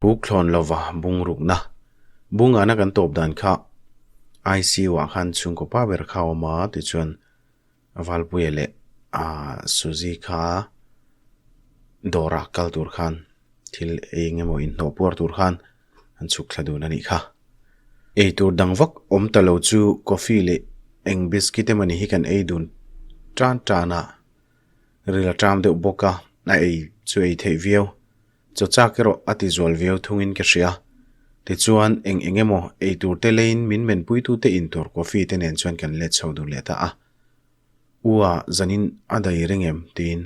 Puk thlawn lova bung rukna. Bungana kan tawp dan kha ICU ah khan chhungkaw pa ber kha a awm a, tichuan Valpuia leh Suzy kha dawrah kal tur khan thil eng emaw inhnawh puar tur khan an chhuk thla dun a nih kha. Eitur dang vak awm ta lo chu coffee leh eng biscuit emaw ni hi kan ei dun tan tan a, ril a ṭam deuh bawk a, a ei chu ei theih viau. Chaw chak erawh a ti zual viau thungin ka hria. Tichuan, eng eng emaw ei tur te leiin min menpuitute in tur coffee te nen chuan kan let chho dun leh ta a. U a, zanin a dai reng em? tiin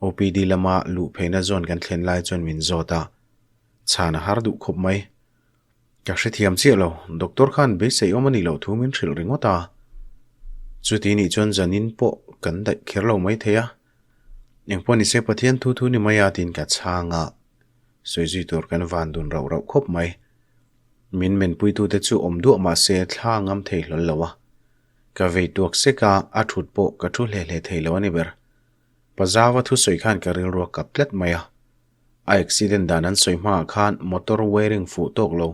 OPD lama luh pheina zawn kan thlen lai chuan min zawt a. Chhan a har duh khawp mai. Ka hrethiam chiah lo, doctor khan beisei awm a nih loh thu min hrilh ringawt a. Chuti nih chuan zanin pawh kan daih kher lo mai thei a. Engpawh nise Pathian thu thu ni mai a tiin ka chhang a, sawi zui tur kan van dun rauh rauh khawp mai. Min menpuitute chu awm duah mah se thla ngam thei hlawl lo a. Ka vei tuak sek a, a thut pawh ka thu hle hle thei lo a ni ber. Pazava thusawi khan ka rilru a kap tlat mai a. A accident dan an sawi hmaah khan motor wiring fuh tawk lo,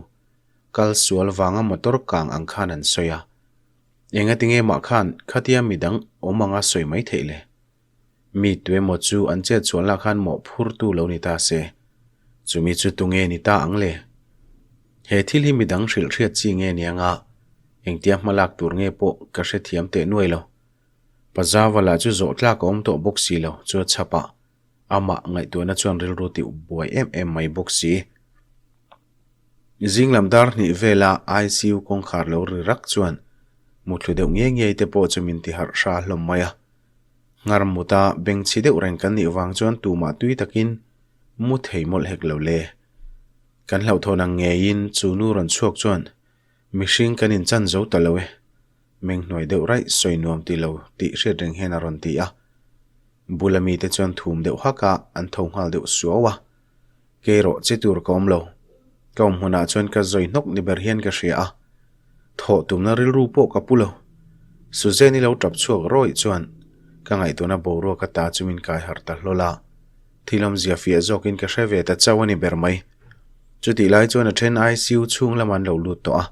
kal sual vanga motor kang ang khan an sawi a. Engati nge mah khan khatia midang awm anga sawi mai theih le? Mi tuemaw chu an chet chhuah lah khan mawh phurtu lo ni ta se, chumi chu tunge ni ta ang le? He thil hi midang hrilh hriat chi nge ni anga engtia hma lak tur nge pawh ka hrethiam teh nuai lo. Pazava lah chu zawh tlak a awm tawh bawk si lo chu a chhap a, amah ngaihtuahna chuan rilru tih buai em em mai bawk si. Zing lam dar hnih vela ICU kawngkhar lo ri rak chuan muthlu deuh nge ngei te pawh chu min ti harh hra hlawm mai a. Nghar muta bengchhi deuh reng kan nih vang chuan tumah tui takin mu thei mawlh hek lo le. Kan hlauhthawn ang ngeiin chu nu rawn chhuak chuan mihring kan inchan zo ta lo e. Meng hnuai deuh raih sawi nuam ti lo tih hriat reng hian a rawn ti a. Bula mite chuan thum deuh hak a, an tho nghal deuh suau a. Kei rawh che tur ka awm lo. Ka awm hmunah chuan ka zawi hnawk ni ber hian ka hria a. Thawh tumna rilru pawh ka pu lo. Suzanne-i lo tap chhuak rawih chuan ka ngaihtuahna boruak a ta chu min kai harh ta hlawl a. Thil awmzia fiah zawkin ka hre ve ta chauh a ni ber mai. Chutih lai chuan a then ICU chhung lamah an lo lut tawh a.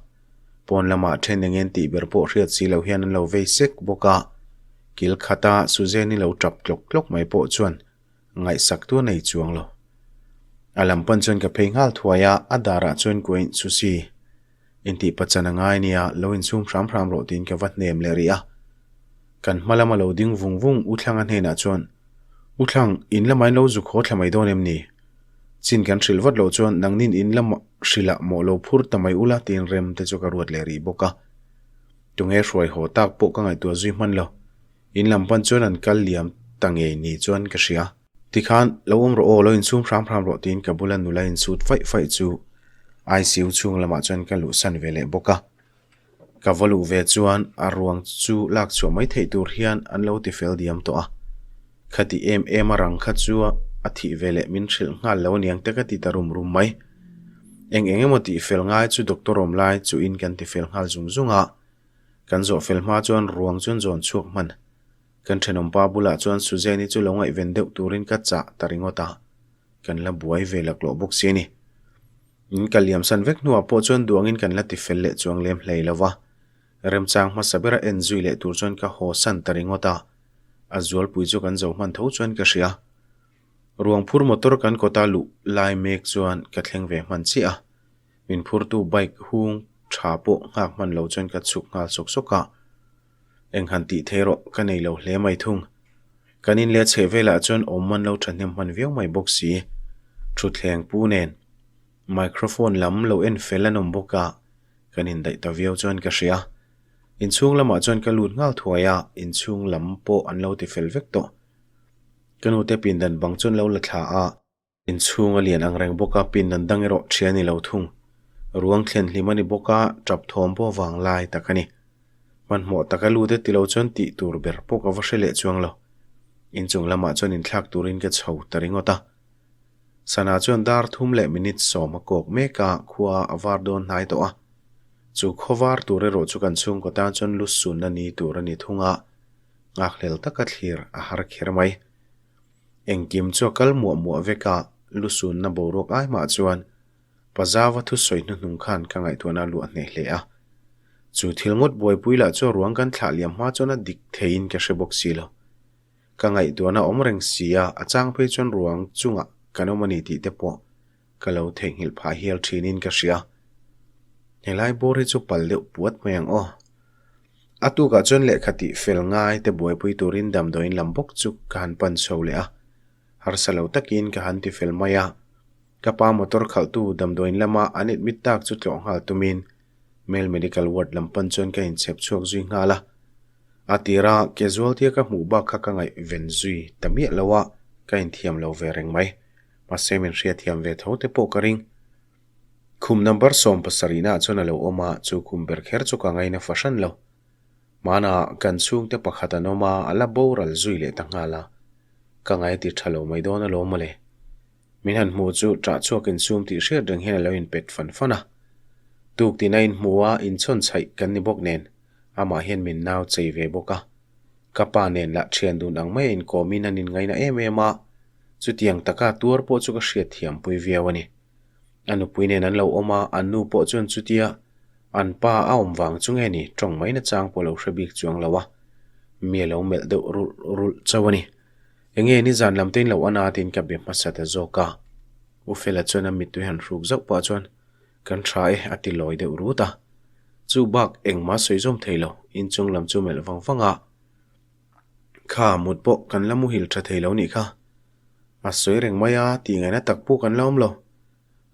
Pawn lamah then engeng tih ber pawh hriat si lo hian an lo vei sek bawk a. Kil khata Suzanne-i lo tap tlawk tlawk mai pawh chuan Ngaihsak tu a nei chuang lo. A lam pan chuan ka phei nghal thuai a, a darah chuan kuain Susi, intih pachan a ngai nia, lo insum hram hram rawh tiin ka va hnem leh rih a. Kan hma lama lo ding vung vung U Thlanga hnenah chuan, U Thlang, in lamah in lo zuk haw thla mai dawn em ni? Chin kan hrilh vat loh chuan nangnin in lamah hrilhah mawh lo phur ta mai ula tiin rem te chu ka ruat leh rih bawk a. Tunge hruai haw tak pawh ka ngaihtuah zui hman lo. In lam pan chuan an kal liam ta ngei ni chuan ka hria. Tikhan, lo awm rawh aw, lo insum hram hram rawh tiin ka bula nula insut faih faih chu ICU chhung lamah chuan ka luhsan ve leh bawk a. Ka va luh ve chuan a ruang chu lak chhuah mai theih tur hian an lo ti fel diam tawh a. Khati em em a rang kha chu a thih ve leh min hrilh nghal lo aniang te ka ti ta rum rum mai. Eng eng emaw tih fel ngai chu doctor awm lai chuhin kan ti fel nghal zung zung a. Kan zawh fel hma chuan ruang chuan zawn chhuak hman. Kan thenawmpa bulah chuan Suzanne-i chu lo ngaihven deuh turin ka chah ta ringawt a, kan la buai ve laklawh bawk si a ni. In ka liamsan vek hnuah pawh chuan duangin kan la ti fel leh chuang lem hlei lo va, remchang hmasa bera en zui leh tur chuan ka haw san ta ringawt a, a zualpui chu kan zo hman tho chuan ka hria. Ruang phur motor kan kawta luh lai mek chuan ka thleng ve hman chiah a. Min phurtu bike hung tha pawh nghak hman lo chuan ka chhuk nghal sawk sawk a, eng han tih thei rawh ka nei lo hle mai thung. Kan in leh chheh velah chuan awm man lo thahnem hman viau mai bawk si. Thutthleng pu nen microphone lam lo en fel an awm bawk a, kan indaih ta viau chuan ka hria. Inchhung lamah chuan ka lut nghal thuai a, inchhung lam pawh an lo ti fel vek tawh. Ka nute pindan bang chuan lo la thla a. Inchhung a lian ang reng bawk a, pin an dang erawh ṭhi a ni lo thung. Ruang thlen hlim a ni bawk a, ṭap thawm pawh vang lai tak a ni. Hmanhmawh taka lut e ti lo chuan tih tur ber pawh ka va hre leh chuang lo. Inchung lamah chuan inthlak turin ka chho ta ringawt a. Sana chuan dar thum leh minute sawm a kawk mek a, khua a var dawn hnai tawh a. Chu khaw var tur erawh chu kan chhungkaw tan chuan lu sunna ni tur a ni thung a, nghakhlel taka thlir a har kher mai. Engkim chu a kal muah muah vek a, lusunna boruak ai mah chuan. Pazava thusawi hnuhnung khan ka ngaihtuahna a luah hneh hle a. Chu thil ngawt buaipui lah chu ruang kan thlah liam hma chuan a dik theiin ka hre bawk si lo. Ka ngaihtuahna awm reng si a, a chang phei chuan ruang chungah kan awm a ni tih te pawh ka lo theihnghilh phah hial thinin ka hria. Helai bawr hi chu pal deuh puat mai ang aw. A tukah chuan lehkha tih fel ngai te buaipui turin damdawiin lam bawk chu ka han pan chho leh a. Harsa lo takin ka han ti fel mai a. Ka pa motor khalhtu damdawiin lama an admit tak chu tlawh nghal tumin Male Medical Ward lam pan chuan ka inchhep chhuak zui nghal a. A tira casualty a ka hmuh bak kha ka ngaihven zui ta miah lo a, ka inthiam lo ve reng mai. Mahse min hriatthiam ve tho te pawh ka ring. Khum number 70 naah chuan a lo awm a, chu khum ber kher chu ka ngaina fahran lo. Hmanah kan chhungte pakhat an awm a, a la boral zui leh ta nghal a. Ka ngai ti tha lo mai dawn alawm mawle. Min han hmuh chu ṭah chhuak insum tih hriat reng hian a lo inpet fan fan a. Tuk tina inhmu a, inchhawn chhaih kan ni bawk nen, amah hian min nau chei ve bawk a. Ka pa nen lah ṭhian dun ang mai a inkawmin an inngaina em em a, chutiang taka tuar pawh chu ka hriat thiampui viau a ni. A nupui nen an lo awm a, an nu pawh chuan chutia an pa a awm vang chu nge ni ṭawng mai nachang pawh lo hre bik chuang lo a, mi a lo melh deuh rulh rulh chauh a ni. Enge nizan lam te in lo an a tiin ka be hmasa ta zawk a. U Fela chuan a mittui han hruk zauh pah chuan kan tha e a ti lawi deuh rut a. Chu bak engmah sawi zawm thei lo, inchung lam chu melh vang vang a. Kha mut pawh kan la muhil tha thei lo nih kha. A sawi reng mai a, tih ngaihna tak pawh kan la awm lo.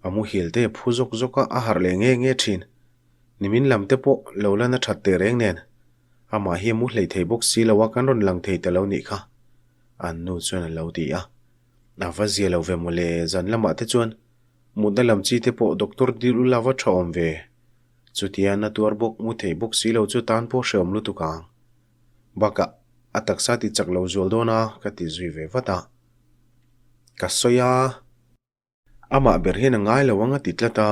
A muhil te phu zawk zawk a, a harh leh nge nge thin. Nimin lam te pawh lo la na that teh reng nen. Amah hi a mu hlei thei bawk si lo a, kan rawn lang thei ta lo nih kha, an nu chuan a lo ti a. A va zia lo ve mawle, zan lamah te chuan mutna lam chi te pawh doctor dil ula va tha awm ve. Chutia na tuar bawk mu thei bawk si lo chu tan pawh hrehawm lutuk ang. Bakah a taksa ti chak lo zual dawn a, ka ti zui ve vat a. Ka sawi a. Amah ber hian a ngai lo ang a ti tlat a,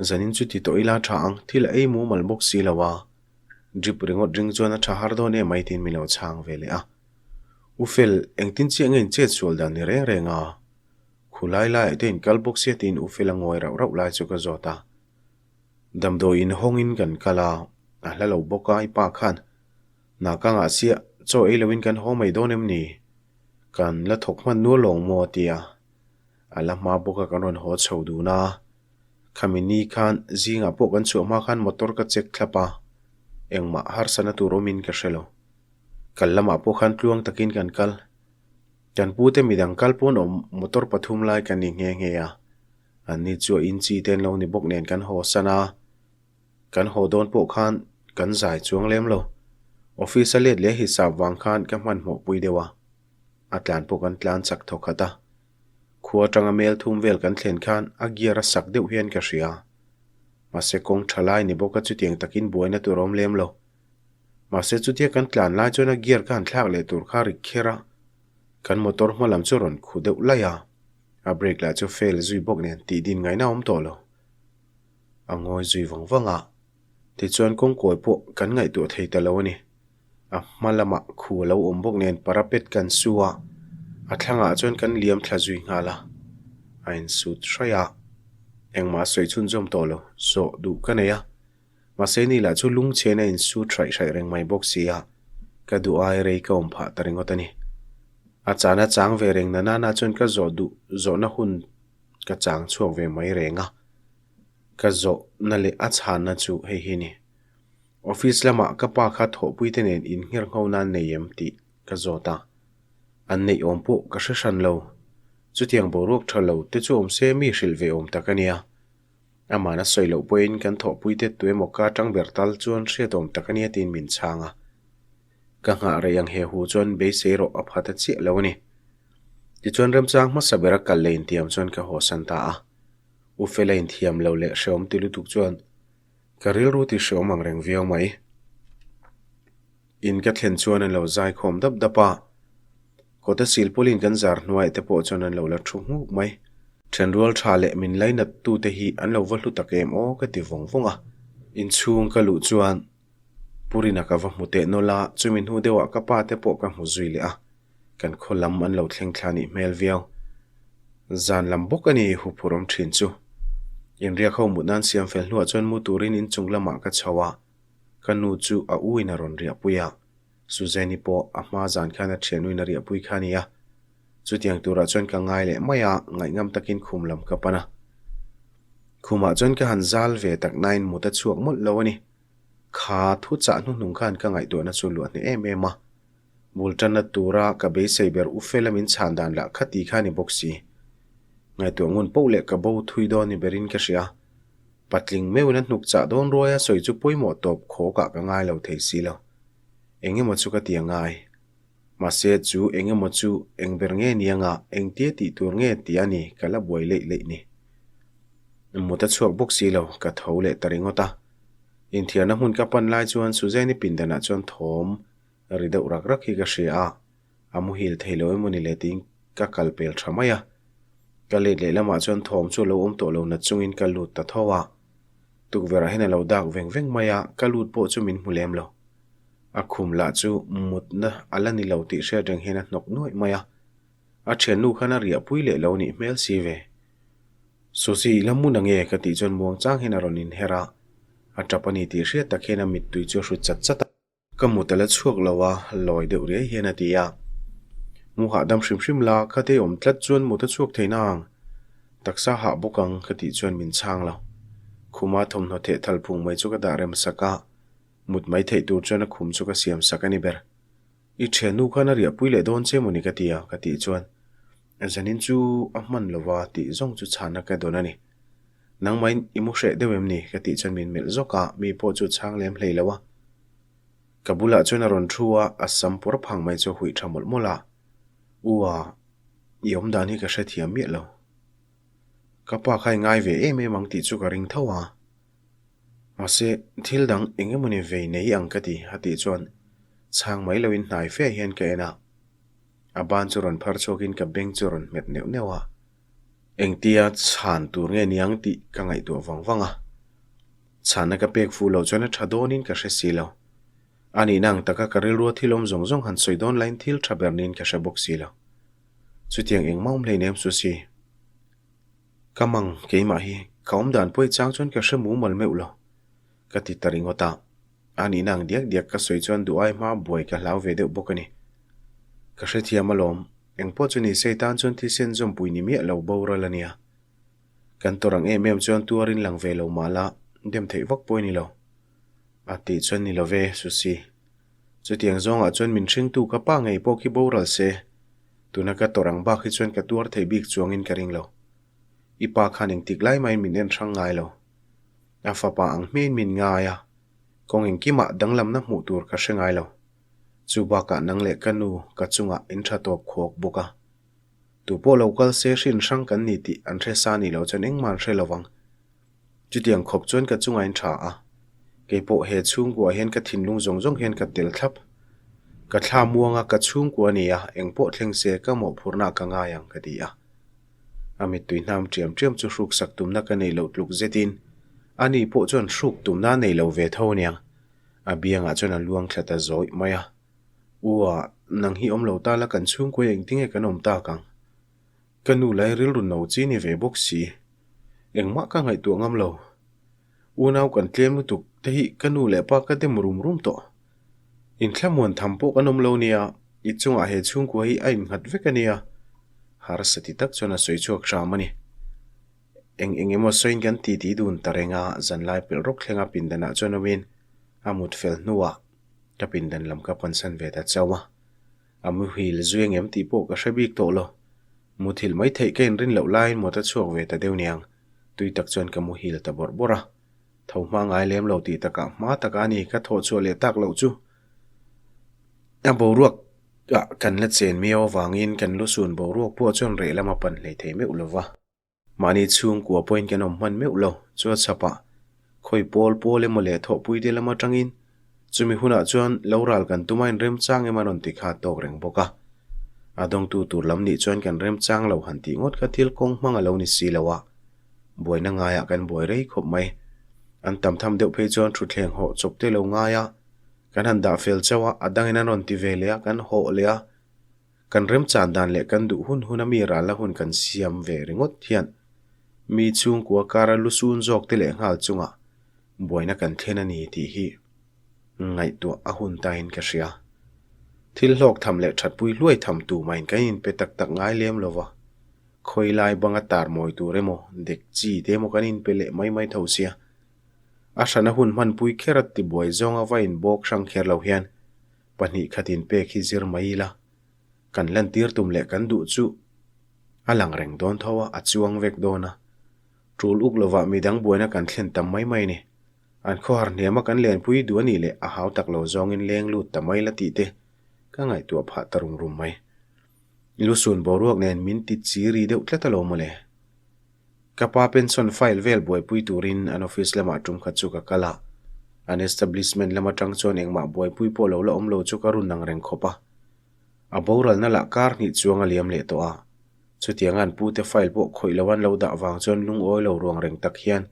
zanin chu ti tawh ila tha ang, thil a ei mumal bawk si lo a, drip ringawt ring chuan a tha har dawn em mai tiin min lo chhang ve leh a. U Fel, engtin chiah nge in chet sual dan ni reng reng a? Khulai laiah te in kal bawk sia tiin U Fel a ngawi rauh rauh lai chu ka zawt a. Damdawi in hawngin kan kal a, a hla lo bawk a i pa khan Naka ngah chiah, chaw ei loin kan haw mai dawn em ni? Kan la thawk hman nual lawng maw a ti a. A la hma bawk a kan rawn haw chho dun a. Khami ni khan zingah pawh kan chhuah hma khan motor ka check thlap a, engmah harsatna tur awmin ka hre lo. Kal lamah pawh khan tluang takin kan kal. Kan pute midang kal pawn awm motor pathum lai kan ni nghe nghe a. Anni chu a inchi te an lo ni bawk nen kan haw san a. Kan haw dawn pawh khan kan zai chuang lem lo. Office a let leh hisap vang khan ka hmanhmawh pui deuh a. A tlan pawh kan tlan chak thaw khat a. Khua atanga mel thum vel kan thlen khan a gear a sak deuh hian ka hria. Mahse kawng tha lai ni bawk a chutiang takin buaina tur a awm lem lo. Mahse chutia kan tlan lai chuan a gear ka han thlak leh tur kha rik kher a. Kan motor hma lam chu a rawn khu deuh laih a. A brake lah chu fail zui bawk nen tih din ngaihna a awm tawh lo. A ngawi zui vang vang a, tichuan kawngkawi pawh kan ngaihtuah thei ta lo a ni. A hma lamah khu a lo awm bawk nen parapet kan su a, a thlangah chuan kan liam thla zui nghal a, a insut hraih a. Engmah sawi chhunzawm tawh lo, zawh duh ka nei a, mahse ni lah chu lungchhiain a insut hraih hraih reng mai bawk si a, ka duh ai rei ka awm phah ta ringawt a ni. A chana chang ve reng na nana chuan ka zawh duh zawhna hun ka chang chhuak ve mai reng a, ka zawhna leh a chhanna chu hei hi ni. Office lamah ka pa kha thawhpuite nen inngher ngho nan nei em tih ka zawt a, an neih awm pawh ka hre hran lo. Chutiang boruak tha lo te chu awm se mi hrilh ve awm tak a nia. Amahna sawi loh pawhin kan thawhpuite tuemaw ka tang ber tal chuan hriat awm tak a nia tiin min chhang a. Ka nghah rei ang he hu chuan beisei rawh a pha ta chiah lo a ni. Tichuan remchang hmasa bera kal leh intiam chuan ka hawsan ta a. U Fela inthiam lo leh hreawm ti lutuk chuan ka rilru ti hreawm ang reng viau mai. In ka thlen chuan an lo zai khawm dap dap a. Kawta silpawlin kan zar hnuaiah te pawh chuan an lo la thu nghuk mai. Thenrual tha leh min lainat tute hi an lo va hlu tak em aw ka ti vawng vawng a. Inchhung ka luh chuan Purina ka va hmu teh nawlh a, chumi hnu deuhah ka pa te pawh ka hmu zui leh a, kan khaw lam an lo thleng thla nih hmel viau. Zan lam bawk a ni huphur awm thin chu. Inriak ho mut nan siam fel hnuah chuan mu turin inchung lamah ka chho a, ka nu chu a u in a rawn riahpui a, Suzanne-i pawh a hma zan khan a thiannu in a riahpui kha a ni a. Chutiang turah chuan ka ngai leh mai a, ngaihngam takin khum lam ka pan a. Khumah chuan ka han zal ve tak nain mut a chhuak mawlh lo a ni. Kha thu chah hnuhnung khan ka ngaihtuahna chu luah hneh em em a. Bul tanna tura ka beisei ber u fela min chhan dan lah kha ti kha a ni bawk si. Ngaihtuah ngun poh leh ka bo thui dawn ni berin ka hria. Patling meuhin a hnuk chah dawn ruai a sawi chu pawimawh tawp khawkah ka ngai lo thei si lo. Eng emaw chu ka ti a ngai. Mahse chu eng emaw chu eng ber nge ni anga engtia tih tur nge tih a ni ka la buai leih leih ni. Mut a chhuak bawk si lo, ka tho leh ta ringawt a. Inthiarna hmun ka pan lai chuan Suzanne-i pindanah chuan thawm ri deuh rak rak hi ka hria a, a muhil thei lo emaw ni le tiin ka kal pel tha mai a. Ka let leh lamah chuan thawm chu a lo awm tawh lo nat chungin ka lut ta tho a. Tukverh ah hian a lo dak veng veng mai a, ka lut pawh chu min hmu lem lo. A khum lah chu mutna a la ni lo tih hriat reng hian a hnawk nuaih mai a. A thiannu khan a riahpui leh lo nih hmel si ve. Suzy i la hmun ange ka tih chuan muang chang hian a rawn inher a, a tap a ni tih hriat tak hian a mittui chu a hrut chat chat a. Ka mut a la chhuak lo a, lawi deuh riai hian a ti a. Mu hahdam hrim hrim la, khatei awm tlat chuan mut a chhuak thei na ang. Taksa hah bawk ang ka tih chuan min chhang lo. Khuma thawmhnaw theh thal phung mai chu ka dah rem sak a, mut mai theih tur chuan a khum chu ka siam sak a ni ber. I thiannu khan a riahpui leh dawn che mawni ka ti a, ka tih chuan zanin chu a hman lo va tih zawng chu chhanna ka dawn a ni. Nangmahin i mu hreh deuh em ni? ka tih chuan min melh zawk a, mi pawh chu chhang lem hlei lo a. Ka bulah chuan a rawn thu a, a sam pawr phang mai chu a huih tha mawlh mawlh a. U a, i awm dan hi ka hrethiam miah lo. Ka pa kha i ngai ve em em ang tih chu ka ring tho a. Mahse, thil dang eng emawni vei nei ang ka ti, a tih chuan chhang mai loin hnai fe hian ka en a. A ban chu rawn phar chhuakin ka beng chu rawn hmet neuh neuh a. Engtia chhan tur nge niang tih ka ngaihtuah vang vang a. Chhanna ka pek fuh loh chuan a tha dawnin ka hre si lo. A nihna ang taka ka rilrua thil awm zawng zawng han sawi dawn laiin thil tha ber niin ka hre bawk si lo. Chutiang engmah awm hleinem Susie. Ka mang keimah hi ka awm dan pawi chang chuan ka hre mumal meuh lo, ka ti ta ringawt a. A nihna ang diak diak ka sawi chuan duh ai hma buai ka hlau ve deuh bawk a ni. Ka hrethiam alawm, engpawh chu ni sei tan chuan thisen zawmpui ni miah lo boral a nia. Kan tawrh ang em em chuan tuarin lang ve lo mah la, dem theih vak pawh i ni lo. A tih chuan ni lo ve, Susie. Chutiang zawngah chuan min hringtu ka pa ngei pawh khi boral se. Tuna ka tawrh ang bak hi chuan ka tuar thei bik chuangin ka ring lo. I pa khan engtik lai mahin min en hrang ngai lo. A fapa ang hmein min ngai a, kawng engkimah danglamna hmuh tur ka hre ngai lo. Chu bakah nang leh ka nu ka chungah in tha tawp khuak bawk a. Tu pawh lo kal se hrin hrang kan ni tih an hre sa nih loh chuan engmah an hre lo vang. Chutiang khawp chuan ka chungah in tha a, kei pawh he chhungkuah hian ka thinlung zawng zawng hian ka tel thlap. Ka thla muang a, ka chhungkua a ni a, eng pawh thleng se ka mawhphurhna ka ngai ang ka ti a. A mittui hnam ṭiam ṭiam chu hruk sak tumna ka nei loh tluk zetin ani pawh chuan hruk tumna a nei lo ve tho aniang. A biangah chuan a luang thla ta zawih mai a. U a, nang hi awm lo ta la kan chhungkua engtinge kan awm tak ang? Ka nu lai rilru no chi ni ve bawk si. Engmah ka ngaihtuah ngam lo. Unau kan tlem lutuk te hi ka nu leh pa ka dem rum rum tawh. Inthlamuan tham pawh kan awm lo nia, i chungah he chhungkua hi a innghat vek a nia. Harsa ti tak chuan a sawi chhuak hram a ni. Eng eng emaw sawiin kan titi dun ta reng a, zanlai pelh rawk thlenga pindanah chuan awmin a mut fel hnuah ka pindan lam ka pansan ve ta chauh a. A muhil zui angem tih pawh ka hre bik tawh lo. Muthilh mai theih ka inrin loh laiin mawt a chhuak ve ta deuh niang. Tui tak chuan ka muhil ta bawrh bawrh a. Tho hma ngai lem lo tih takah hma taka a ni ka thawh chhuah leh tak loh chu. A boruak ah kan la chen miau avangin kan lusun boruak pawh chuan reh lama pan hlei thei meuh lo va. Mahni chhungkua pawhin kan awm hman meuh lo, chu a chhapah khawi pawl pawl emaw leh thawhpui te lam atangin chumi hunah chuan lo ral kan tum a inremchang em a rawn ti kha tawk reng bawk a. A dawngtu tur lam nih chuan kan remchang lo han tih ngawt kha thil kawng hmang a lo ni si lo a, buaina ngaiah kan buai rei khawp mai. An tam tham deuh phei chuan thutthleng hawh chawp te lo ngai a, kan han dah fel chauh a, a dangin an rawn ti ve leh a, kan hawh leh a. Kan remchan dan leh kan duh hun hun a mi ralna hun kan siam ve ringawt hian. Mi chhungkua kara lusun zawk te leh nghal chungah buaina kan thlen a ni tih hi ngaihtuah a hun tain ka hria. Thil hlawk tham leh thatpui hluai tham tumahin kan inpe tak tak ngai lem lo va, khawi lai banga tar mawi tur emaw, dek chi te emaw kan inpe leh mai mai tho sia. A hrana hun hmanpui kher a tibuai zawnga va inbawk hrang kher lo hian 2 khat inpek hi zir mai ila, kan lantir tum leh kan duh chu a lang reng dawn tho a, a chuang vek dawn a. Tul uk lovah midang buaina kan thlen tam mai mai ni. An khawhar hniama kan lenpui duh a nih leh a hau tak lo zawngin leng lut ta mai la tih te ka ngaihtuah phah ta rum rum mai. Lusun boruak nen min ti chi ri deuh tlat alo mawle. Ka pa pension file vel buaipui turin an office lamah tum khat chu ka kal a. An establishment lam atang chuan engmah buaipui pawh lo la awm lo chu ka run ang reng khawp a. A boralna lah kar hnih chuang a liam leh tawh a. Chutianga an pute file pawh khawih lo an lo dah vang chuan lungawi lo ruang reng tak hian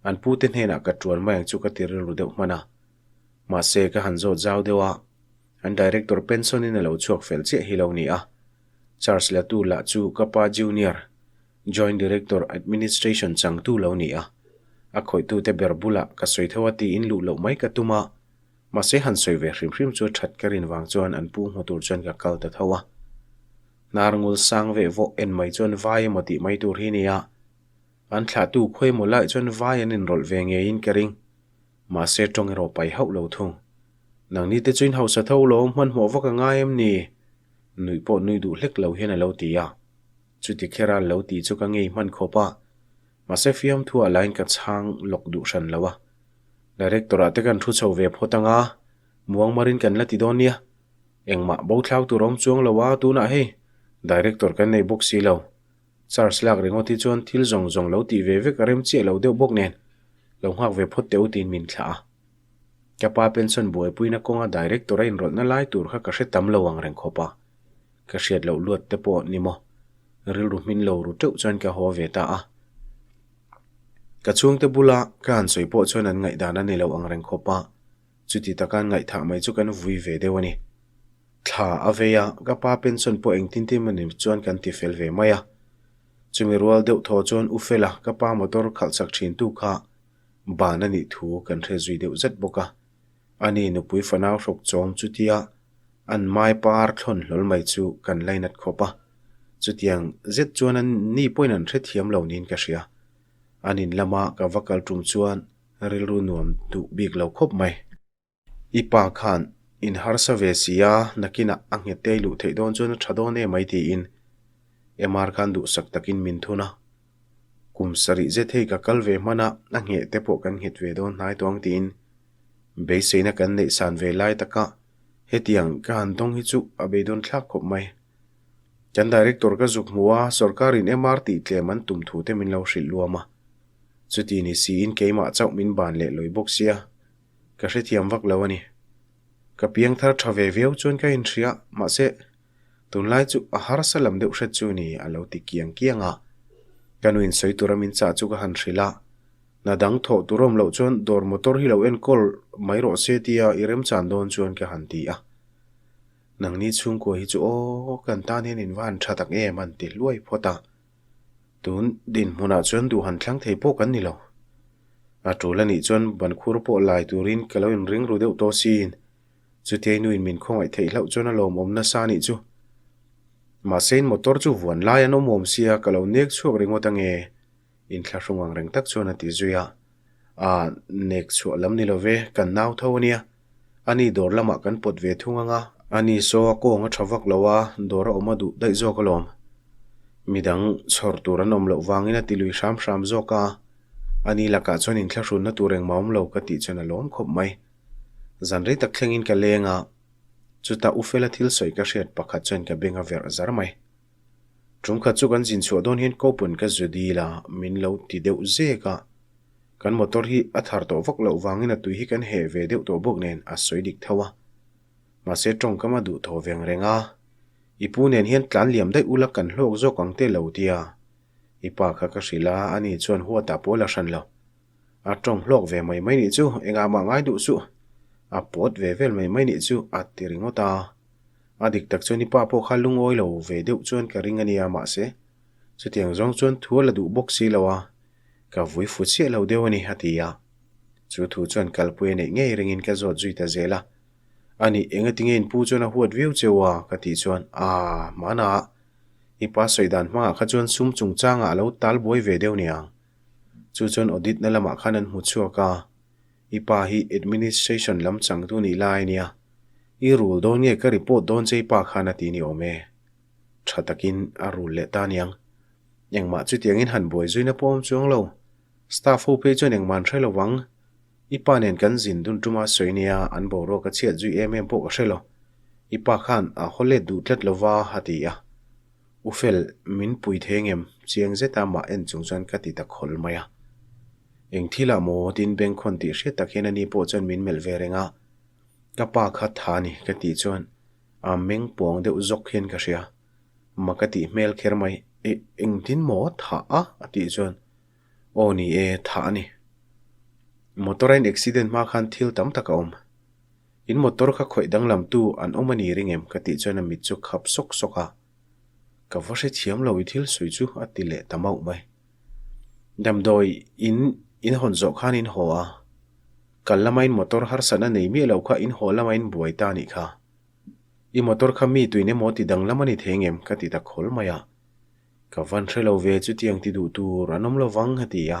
an pute hnenah ka tuan mai ang chu ka ti rilru deuh hman a. Mahse ka han zawt zau deuh a, an director pension in a lo chhuak fel chiah hi lo ni a. Charge la tu lah chu ka pa junior, Joint Director Administration changtu lo ni a. A khawihtute ber bulah ka sawi tho a tiin luh loh mai ka tum a. Mahse han sawi ve hrim hrim chu that ka rin vang chuan an pu hmu tur chuan ka kal ta tho a. Hnar ngul sang veh vawh en mai chuan vai emaw tih mai tur hi nia. An thlahtu khawi emaw lai chuan vai an inrawlh ve ngeiin ka ring. Mahse tawng erawh pai hauh lo thung. Nangni te chu in hausa tho lo, hmanhmawh vak a ngai em ni? Nuih pawh nui duh hlek lo hian a lo ti a. Chuti khera lo tih chu ka ngei hman khawp a. Mahse fiamthuah lain ka chhang lawk duh hran lo a. Director ah te kan thu chho ve phawt ang a, muangmarin kan la ti dawn nia. Engmah bo thlau tur a awm chuang lo a, tunah hei Director kan nei bawk si lo. Charge lak ringawt hi chuan thil zawng zawng lo tih ve vek a rem chiah lo deuh bawk nen lo nghak ve phawt teh u tiin min thlah a. Ka pa pension buaipuina kawnga Director a inrawlhna lai tur kha ka hre tam lo ang reng khawp a. Ka hriat loh luat te pawh ni maw? Rilru hmin lo ru teuh chuan ka haw ve ta a. Ka chhungte bula ka han sawi pawh chuan an ngaihdan a ni lo ang reng khawp a, chuti taka an ngaihthah mai chu kan vui ve deuh a ni. Thla a vei a, ka pa pension pawh engtin tin emaw ni chuan kan ti fel ve mai a. Chumi rual deuh thaw chuan U Fela, ka pa motor khalh chak thintu kha ban a nih thu kan hre zui deuh zet bawk a. Ani nupui fanau hrawk chawm chutia an mai par thlawn hlawl mai chu kan lainat khawp a. Chutiang zet chuan an ni pawhin an hrethiam lo niin ka hria. An in lama ka va kal tum chuan rilru nuam duh bik lo khawp mai. I pa khan in harsa ve si a, nakinah a nghet te luh theih dawn chuan a tha dawn em mai tiin MR khan duhsak takin min thun a. Kum sarih zet hei ka kal ve hman a, a ngheh te pawh kan nghet ve dawn hnai tawh ang tiin beiseina kan neih san ve lai taka hetiang ka han dawng hi chu a beidawn thlak khawp mai. Kan director ka zuk hmu a, sorkarin MR tih tlem an tum thu te min lo hrilh luam a. Chuti ni siin keimah chauh min ban leh lawi bawk sia, ka hrethiam vak lo a ni. Ka piang thar tha ve viau chuan ka inhria, mahse tunlai chu a harsa lam deuh hret chu ni a lo ti kiang kiang a. Ka nu insawi tura min chah chu ka han hrilh a, hna dang thawh tur awm loh chuan dawr motor hi lo enkawl mai rawh se tia i remchan dawn chuan ka han ti a. Nangni chhungkua hi chu aw, kan tan hian in va han tha tak em an ti hluai phawt a. Tun dinhmunah chuan duh han thlang thei pawh kan ni lo. A tul a nih chuan bankhur pawh lai turin ka lo inring ru deuh tawh siin chutiai nuin min khawngaih theih hlauh chuan a lawmawm nasa a nih chu. Mahse in motor chu vuan lai an awm awm sia ka lo nek chhuak ringawt ange inthlahrung ang reng tak chuan a ti zui a. A nek chhuah lam ni lo ve, kan nau tho a nia. Ani dawr lamah kan pawt ve thung ang a. Ani saw a kawng a tha vak lo a, dawr a awm a duh daih zawk alawm. Midang chhawr tur an awm loh vangin a ti lui hram hram zawk a. Ani lakah chuan inthlahrunna tur engmah awm lo ka tih chuan a lawm khawp mai. Zan rei tak thlengin ka leng a, chutah U Fela thil sawi ka hriat pakhat chuan ka beng a verh zar mai. Tum khat chu kan zin chhuah dawn hian Kopun ka zu dil a, min lo ti deuh zek a. Kan motor hi a thar tawh vak loh vangin a tui hi kan heh ve deuh tawh bawk nen a sawi dik tho a. Mahse tawngkam a duh thaw veng reng a, I pu nen hian tlan liam daih ula kan hlawk zawk ang te lo tia. I pa kha ka hrilh a, ani chuan huatah pawh la hran lo. A tawng hlawk ve mai mai nih chu, engah mah ngai duh suh. A pawt ve vel mai mai nih chu a ti ringawt a. A dik tak chuan i pa pawh kha lungawi lo ve deuh chuan ka ring a nia mahse. Chutiang zawng chuan thu a la duh bawk si lo a, ka vui fu chiah lo deuh a ni, a ti a. Chu thu chuan kalpui a neih ngei ringin ka zawt zui ta zel a. A nih, engatinge in pu chuan a huat viau cheu a? ka tih chuan, Aaa, hmana i pa sawi dan hmangah kha chuan sum chungchangah a lo tal buai ve deuh niang. Chu chuan audit na lamah khan an hmu chhuak a, i pa hi administration lam changtu nih lai a nia. I rul dawn nge ka report dawn che i pa khan a ti ni awm e. Tha takin a rul leh ta niang. Engmah chutiangin han buai zuina pawh awm chuang lo. Staff ho phei chuan engmah an hre lo vang. I pa nen kan zin dun tuma sawi nia an boruak a chhiat zui em em pawh ka hre lo. I pa khan a haw let duh tlat lo va, a ti a. U Fel, min pui thei ngem? Chiang zeta mah en chung chuan ka ti ta khawl mai a. Eng thilah maw? Tin bengkhawn tih hriat tak hian ani pawh chuan min melh ve reng a. Ka pa kha tha ni, ka tih chuan a meng puang deuh zawk hian ka hria. Ma ka tih hmel kher mai. E, engtin maw? Tha a? A tih chuan Aw ni e, tha a ni. Motor a in accident hma khan thil tam tak a awm. In motor kha khawih danglamtu an awm a ni ring em ka tih chuan a mit chu khap sawk sawk a. Ka va hrethiam lo i thil sawi chu a ti leh ta mauh mai. Damdawi in in hawn zawh khan in haw a. Kal lama in motor harsatna nei miah lo kha in haw lama in buai ta nih kha. I motor kha mi tuin emaw ti danglam a ni thei ngem ka ti ta khawl mai a. Ka van hre lo ve chutiang ti duh tur an awm lo vang a ti a.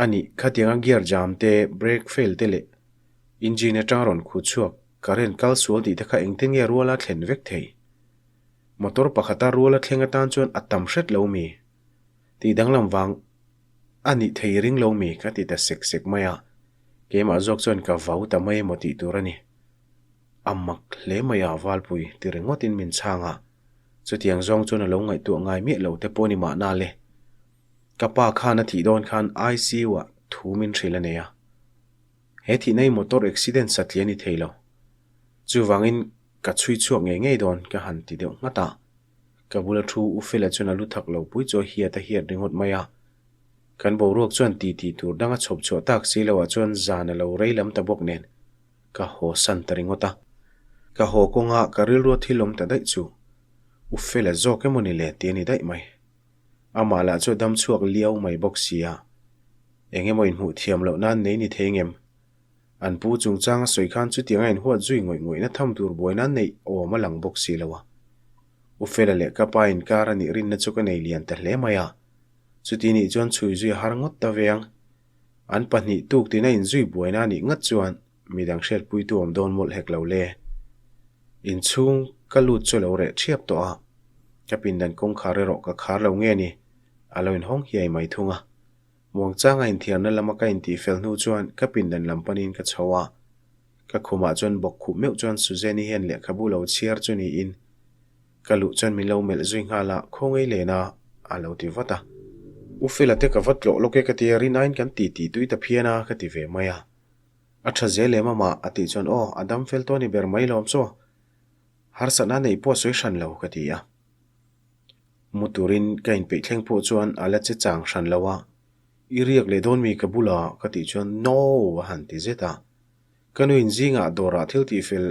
A nih, khatianga gear jam te, brake fail te leh engine atanga rawn khuh chhuak current kal sual tih te kha engtin nge ruala thlen vek thei? Motor pakhata ruala thleng atan chuan a tam hret lo mi? Tih danglam vang a nih thei ring lo mi? Ka ti ta sek sek mai a. Keimah zawk chuan ka vau ta mai emaw tih tur a ni. A mak hle mai a Valpui ti ringawtin min chhang a. Chutiang zawng chuan a lo ngaihtuah ngai miah lo te pawh ni mahna le. Ka pa khan a thih dawn khan ICU ah thu min hrilh a nei a. He thihna hi motor accident satliah a ni thei lo. Chuvangin ka chhui chhuak ngei ngei dawn ka han ti deuh nghat a. Ka bula thu U Fela chuan a lu thak lo pui chu a hiat a hiat ringawt mai a. Kan boruak chuan titi tur dang a chhawp chhuah tak si loah chuan zan a lo rei lam ta bawk nen. Ka haw san ta ringawt a. Ka haw kawnga ka rilrua thil awm ta daih chu U Fela zawk emaw ni le ti a ni daih mai. Amah lah chu a dam chhuak liau mai bawk si a. Eng emaw inhmuh thiam loh nan nei ni thei ngem? An pu chungchang a sawi khan chutianga inhuat zui ngawih ngawihna tham tur buaina neih awm a lang bawk si lo a. U Fela leh ka pa inkar a nih rinna chu ka nei lian ta hle mai a. Chuti nih chuan chhui zui a har ngawt ta ve ang. An pahnih tuk tina inzui buaina a nih ngat chuan midang hriatpuitu awm dawn mawlh hek lo le. Inchhung ka lut chu a lo reh thiap tawh a, ka pindan kawngkhar erawh ka khar lo nge ni, a lo inhawng hiai mai thung a. Muangchanga inthiarna lama ka intihfel hnu chuan ka pindan lam panin ka chho a, ka khumah chuan bawk khup meuh chuan Suzanne-i hian lehkhabu lo chhiar chu niin Ka luh chuan min lo melh zui nghal a, Khawngaih lena a lo ti vat a. U Fela te ka va tlawh lawk e ka ti a, Rinain kan ti tih tui ta phian a ka ti ve mai a. A tha zel em amah a tih chuan aw a dam fel tawh a ni ber mai lawm chaw. Harsatna neih pawh a sawi hran lo ka ti a. Mu turin ka inpeih thleng pawh chuan a la che chang hran lo a, I riak leh dawn mi ka bula ka tih chuan No a han ti zet a. Ka nuin zingah dawrah thil tihfel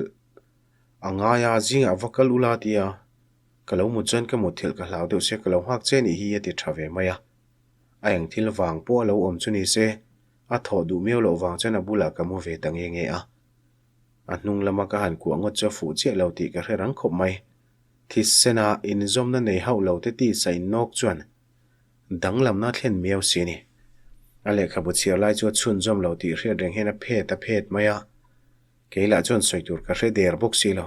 A ngai a, zingah va kal ula tia ka lo mut chuan ka mut thilh ka hlau deuh sia ka lo nghak che nih hi a ti tha ve mai a. A eng thil vang pawh a lo awm chu ni se, a thawh duh miau loh vang chuan a bulah ka mu ve ta nge nge a. A hnung lama ka han kuah ngawt chu a fuh chiah lo tih ka hre rang khawp mai. Thisena inzawmna nei hauh lo te tisa innawk chuan danglamna a thlen miau si a ni. A lehkhabu chhiar lai chu a chhunzawm lo tih hriat reng hian a phet a phet mai a. Kei lah chuan sawi tur ka hre der bawk si lo.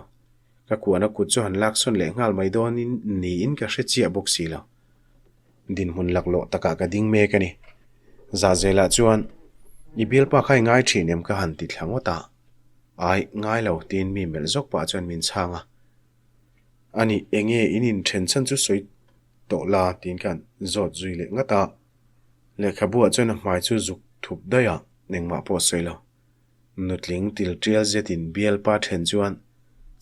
Ka kuahna kut chu han lak sawn leh nghal mai dawnin niin ka hre chiah bawk si lo. Dinhmun laklawh takah ka ding mek a ni. Zahzelah chuan, I bialpa kha i ngai thin em ka han ti thla ngawt a. Ai, ngai lo, tiin mi melh zawk pah chuan min chhang a. A nih, enge in inthen chhan chu sawi tawh la, tiin ka han zawt zui leh ngat a. Lehkhabuah chuan a hmai chu zuk thup daih a, engmah pawh a sawi lo. Nutling til tial zetin bialpa then chuan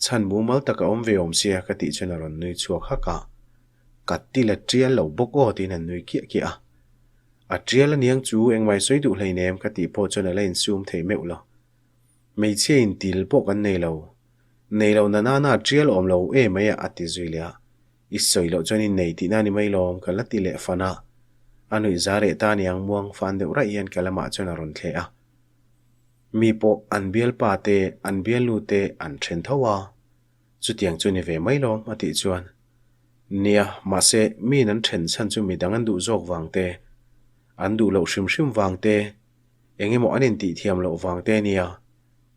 chhan mumal tak a awm ve awm sia ka tih chuan a rawn nui chhuak hak a. Ka til a tial lo bawk aw tiin a nui kiah kiah a. A tial aniang chu engmah i sawi duh hleinem ka tih pawh chuan a la insum thei meuh lo. Hmeichhia in til pawh kan nei lo. Nei lo na nana a tial awm lo e mai a a ti zui leh a. I sawi loh chuan i nei tihna a ni mai lawm, ka la ti leh fan a. A nuih za reh ta aniang muang fan deuh raih hian ka lamah chuan a rawn thleh a. Mi pawh an bialpa te, an bialnu te an then tho a. Chutiang chu ni ve mai lawm, a tih chuan. Nia, mahse miin an then chhan chu midang an duh zawk vang te, an duh loh hrim hrim vang te, eng emaw an intih thiam loh vang te nia.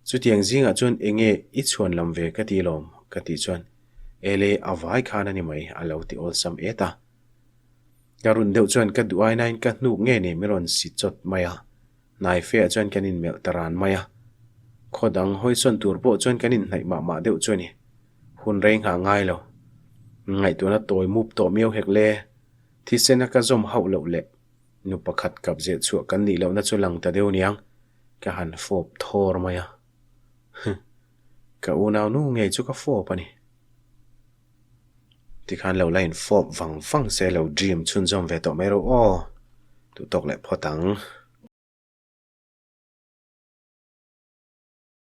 Chutiang zingah chuan enge i chhuan lam ve ka ti lawm, ka tih chuan Ele a vai khan a ni mai, a lo ti awlsam et a. Ka run deuh chuan ka duh ainain ka hnuk nge ni min rawn si chawt mai a, hnai feah chuan kan inmelh ta ran mai a. Khaw dang hawisawn tur pawh chuan kan inhnaih mah mah deuh chu a ni. Hun rei nghah ngai lo. Ngaihtuahna tawi mup tawh miau hek le. Thisena ka zawm hauh loh leh nu pakhat kap zeh chhuah kan nih lohna chu lang ta deuh niang. Ka han fawp thawr mai a. Huh. Ka unau nu ngei chu ka fawp a ni. Tikhan lo la in fawp vang vang se lo dream chhunzawm ve tawh mai rawh aw. Duhtawk leh phawt ang.